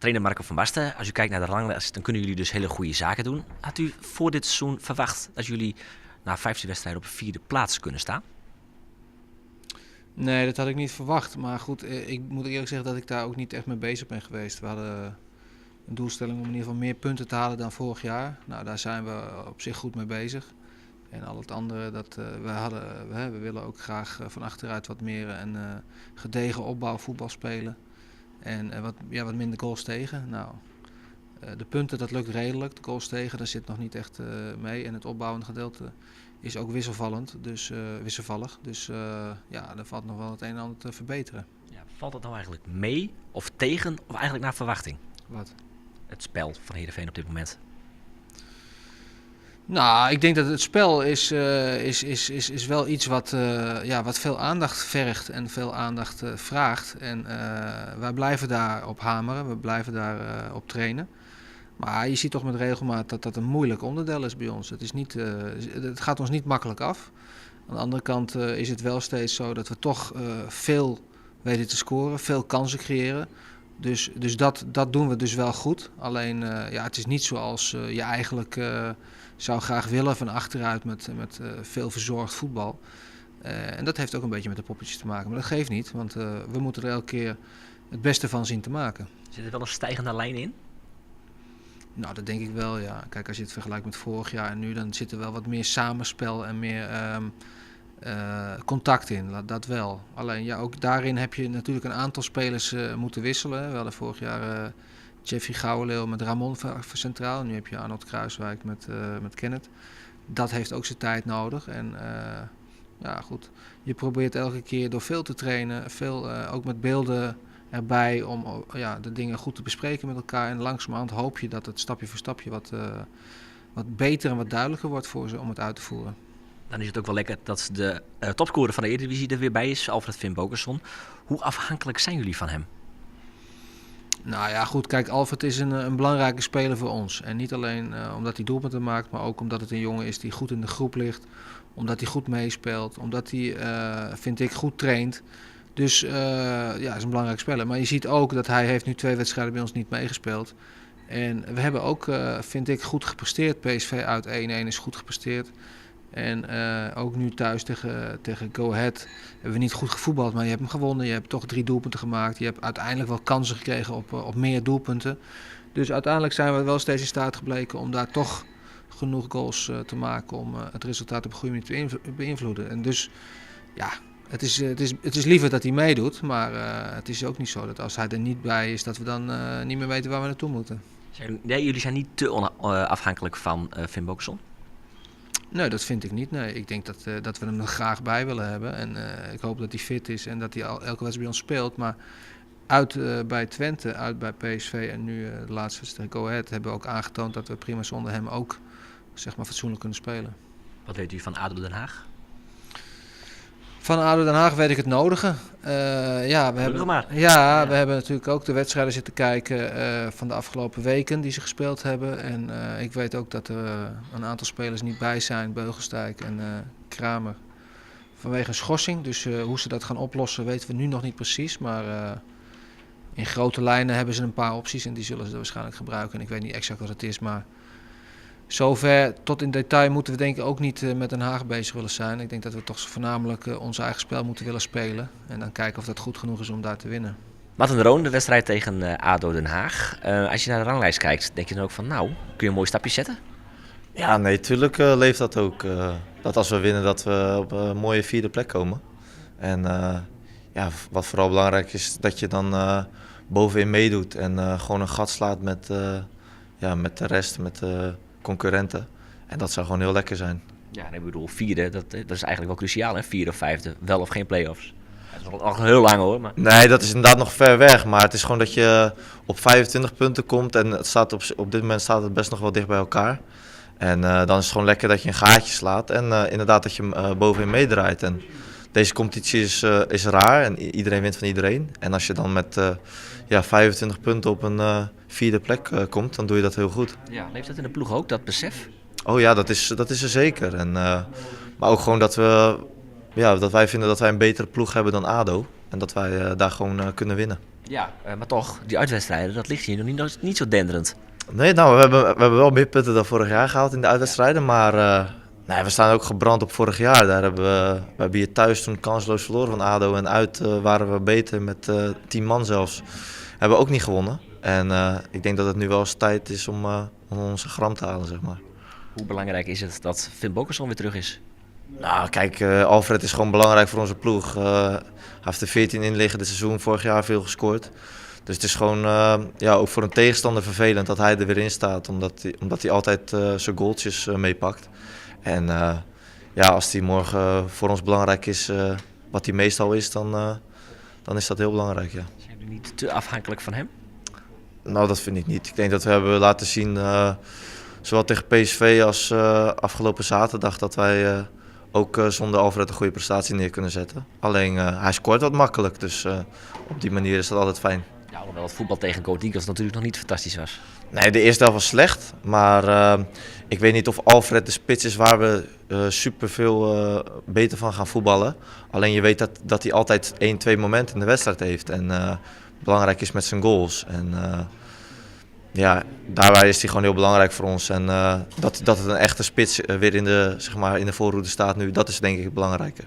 Trainer Marco van Basten, als u kijkt naar de ranglijst, dan kunnen jullie dus hele goede zaken doen. Had u voor dit seizoen verwacht dat jullie na 15 wedstrijden op de vierde plaats kunnen staan? Nee, dat had ik niet verwacht. Maar goed, ik moet eerlijk zeggen dat ik daar ook niet echt mee bezig ben geweest. We hadden een doelstelling om in ieder geval meer punten te halen dan vorig jaar. Nou, daar zijn we op zich goed mee bezig. En al het andere, dat, we, hadden, we willen ook graag van achteruit wat meer en gedegen opbouw voetbal spelen. En wat, ja, wat minder goals tegen. Nou, de punten, dat lukt redelijk. De goals tegen, daar zit nog niet echt mee. En het opbouwende gedeelte is ook wisselvallend, dus, wisselvallig. Dus ja, er valt nog wel het een en ander te verbeteren. Ja, valt dat nou eigenlijk mee of tegen of eigenlijk naar verwachting? Wat? Het spel van Heerenveen op dit moment. Nou, ik denk dat het spel is wel iets wat, ja, wat veel aandacht vergt en veel aandacht vraagt. En wij blijven daar op hameren, we blijven daar op trainen. Maar je ziet toch met regelmaat dat dat een moeilijk onderdeel is bij ons. Het, is niet, het gaat ons niet makkelijk af. Aan de andere kant is het wel steeds zo dat we toch veel weten te scoren, veel kansen creëren. Dus dat doen we dus wel goed. Alleen ja, het is niet zoals je eigenlijk zou graag willen van achteruit met veel verzorgd voetbal. En dat heeft ook een beetje met de poppetjes te maken. Maar dat geeft niet, want we moeten er elke keer het beste van zien te maken. Zit er wel een stijgende lijn in? Nou, dat denk ik wel, ja. Kijk, als je het vergelijkt met vorig jaar en nu, dan zit er wel wat meer samenspel en meer contact in. Dat wel. Alleen, ja, ook daarin heb je natuurlijk een aantal spelers moeten wisselen. We hadden vorig jaar Jeffrey Gouweleeuw met Ramon centraal. Nu heb je Arnold Kruiswijk met Kenneth. Dat heeft ook zijn tijd nodig. En ja, goed. Je probeert elke keer door veel te trainen, veel, ook met beelden erbij om, ja, de dingen goed te bespreken met elkaar. En langzamerhand hoop je dat het stapje voor stapje wat beter en wat duidelijker wordt voor ze om het uit te voeren. Dan is het ook wel lekker dat de topscorer van de Eredivisie er weer bij is, Alfred Finnbogason. Hoe afhankelijk zijn jullie van hem? Nou ja, goed, kijk, Alfred is een belangrijke speler voor ons. En niet alleen omdat hij doelpunten maakt, maar ook omdat het een jongen is die goed in de groep ligt. Omdat hij goed meespeelt, omdat hij, vind ik, goed traint. Dus ja, is een belangrijk speler. Maar je ziet ook dat hij heeft nu 2 wedstrijden bij ons niet meegespeeld. En we hebben ook, vind ik, goed gepresteerd. PSV uit 1-1 is goed gepresteerd. En ook nu thuis tegen Go Ahead hebben we niet goed gevoetbald, maar je hebt hem gewonnen. Je hebt toch 3 doelpunten gemaakt. Je hebt uiteindelijk wel kansen gekregen op meer doelpunten. Dus uiteindelijk zijn we wel steeds in staat gebleken om daar toch genoeg goals te maken om het resultaat op een goede manier te beïnvloeden. En dus, ja, het is liever dat hij meedoet, maar het is ook niet zo dat als hij er niet bij is, dat we dan niet meer weten waar we naartoe moeten. Nee, jullie zijn niet te afhankelijk van Finnbogason? Nee, dat vind ik niet. Nee, ik denk dat we hem er graag bij willen hebben. En ik hoop dat hij fit is en dat hij elke wedstrijd bij ons speelt. Maar uit bij Twente, uit bij PSV en nu de laatste wedstrijd Go Ahead hebben we ook aangetoond dat we prima zonder hem ook, zeg maar, fatsoenlijk kunnen spelen. Wat weet u van ADO Den Haag? Van ADO Den Haag weet ik het nodige. Ja, we hebben, maar. Ja, we hebben natuurlijk ook de wedstrijden zitten kijken van de afgelopen weken die ze gespeeld hebben. En ik weet ook dat er een aantal spelers niet bij zijn, Beugelsdijk en Kramer, vanwege een schorsing. Dus hoe ze dat gaan oplossen weten we nu nog niet precies. Maar in grote lijnen hebben ze een paar opties en die zullen ze waarschijnlijk gebruiken. En ik weet niet exact wat het is, maar zover tot in detail moeten we denk ik ook niet met Den Haag bezig willen zijn. Ik denk dat we toch voornamelijk ons eigen spel moeten willen spelen. En dan kijken of dat goed genoeg is om daar te winnen. Marten de Roon, de wedstrijd tegen ADO Den Haag. Als je naar de ranglijst kijkt, denk je dan ook van nou, kun je een mooi stapje zetten? Ja, nee, tuurlijk leeft dat ook. Dat als we winnen, dat we op een mooie 4e plek komen. En ja, wat vooral belangrijk is, dat je dan bovenin meedoet. En gewoon een gat slaat met de rest, met de concurrenten. En dat zou gewoon heel lekker zijn. Ja, ik bedoel, 4e, dat is eigenlijk wel cruciaal, hè? 4e of 5e, wel of geen play-offs. Dat is nog heel lang hoor. Maar... Nee, dat is inderdaad nog ver weg. Maar het is gewoon dat je op 25 punten komt en het staat op dit moment staat het best nog wel dicht bij elkaar. En dan is het gewoon lekker dat je een gaatje slaat en inderdaad dat je bovenin meedraait. En deze competitie is raar en iedereen wint van iedereen. En als je dan met 25 punten op een 4e plek komt, dan doe je dat heel goed. Ja, leeft dat in de ploeg ook, dat besef? Oh ja, dat is er zeker. En, maar ook gewoon dat wij vinden dat wij een betere ploeg hebben dan ADO. En dat wij daar gewoon kunnen winnen. Ja, mar toch, dy uitwedstrijden, dat ligt hier nog niet zo denderend. Nee, nou, we hebben wel meer punten dan vorig jaar gehaald in de uitwedstrijden. Maar nee, we staan ook gebrand op vorig jaar. Daar hebben we hebben hier thuis toen kansloos verloren van ADO. En uit waren we beter met 10 man zelfs. Hebben we ook niet gewonnen. En ik denk dat het nu wel eens tijd is om onze gram te halen, zeg maar. Hoe belangrijk is het dat Finn Bogason weer terug is? Nou, kijk, Alfred is gewoon belangrijk voor onze ploeg. Hij heeft er 14 in liggen dit seizoen, vorig jaar veel gescoord. Dus het is gewoon ja, ook voor een tegenstander vervelend dat hij er weer in staat. Omdat hij altijd zijn goaltjes meepakt. En ja, als hij morgen voor ons belangrijk is, wat hij meestal is, dan is dat heel belangrijk. Ja. Zijn jullie niet te afhankelijk van hem? Nou, dat vind ik niet. Ik denk dat we hebben laten zien, zowel tegen PSV als afgelopen zaterdag, dat wij ook zonder Alfred een goede prestatie neer kunnen zetten. Alleen hij scoort wat makkelijk, dus op die manier is dat altijd fijn. Ja, alhoewel het voetbal tegen Go Eagles natuurlijk nog niet fantastisch was. Nee, de eerste helft was slecht. Maar ik weet niet of Alfred de spits is waar we superveel beter van gaan voetballen. Alleen je weet dat hij altijd 1, 2 momenten in de wedstrijd heeft. En belangrijk is met zijn goals. En ja, daarbij is hij gewoon heel belangrijk voor ons. En dat het een echte spits weer zeg maar, in de voorhoede staat nu, dat is denk ik het belangrijke.